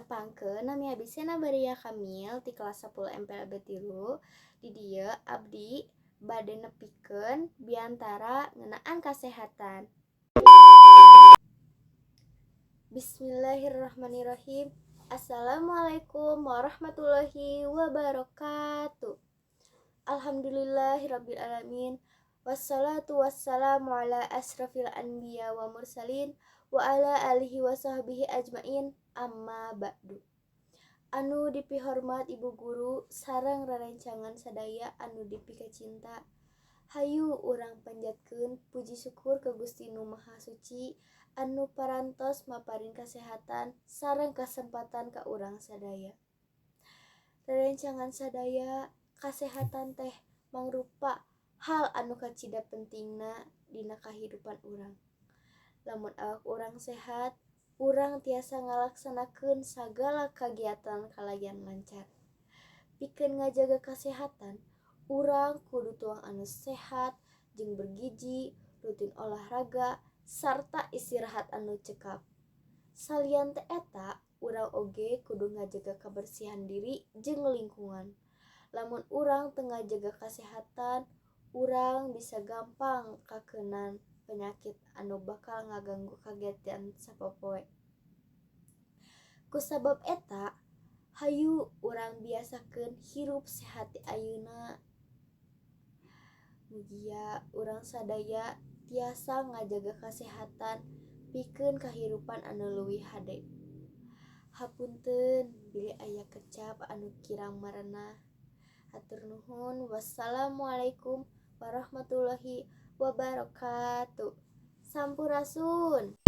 Tepangkeun, nami abdi Sena Baria Kamil ti kelas 10 MPLB 3. Di dieu abdi bade nepikeun biantara ngeunaan kasehatan. Bismillahirrahmanirrahim. Assalamualaikum warahmatullahi wabarakatuh. Alhamdulillahirabbil alamin. Wassalatu wassalamu ala asrafil anbiya wa mursalin wa ala alihi wa sahbihi ajmain, amma ba'du. Anu dipihormat ibu guru sareng rerencangan sadaya anu dipikacinta. Hayu urang panjatkeun puji syukur ka Gusti Nu Maha Suci anu parantos maparin kasehatan sareng kasempatan ka urang sadaya. Rerencangan sadaya, kasehatan teh mangrupa hal anu kacida pentingna dina kahirupan urang. Lamun awak urang sehat, urang tiasa ngalaksanakeun sagala kagiatan kalayan lancar. Pikeun ngajaga kasehatan, urang kudu tuang anu sehat jeung bergizi, rutin olahraga, sarta istirahat anu cekap. Salian ti eta, urang oge kudu ngajaga kabersihan diri jeung lingkungan. Lamun urang teu ngajaga kasehatan, urang bisa gampang kakeunan penyakit anu bakal ngaganggu kagiatan sapopoe. Kusabab eta, hayu urang biasakeun hirup sehat ti ayeuna. Mugia urang sadaya tiasa ngajaga kasehatan pikeun kahirupan anu leuwih hade. Hapunten bilih aya kecap anu kirang marenah. Hatur nuhun. Wassalamualaikum warahmatullahi wabarakatuh. Sampurasun.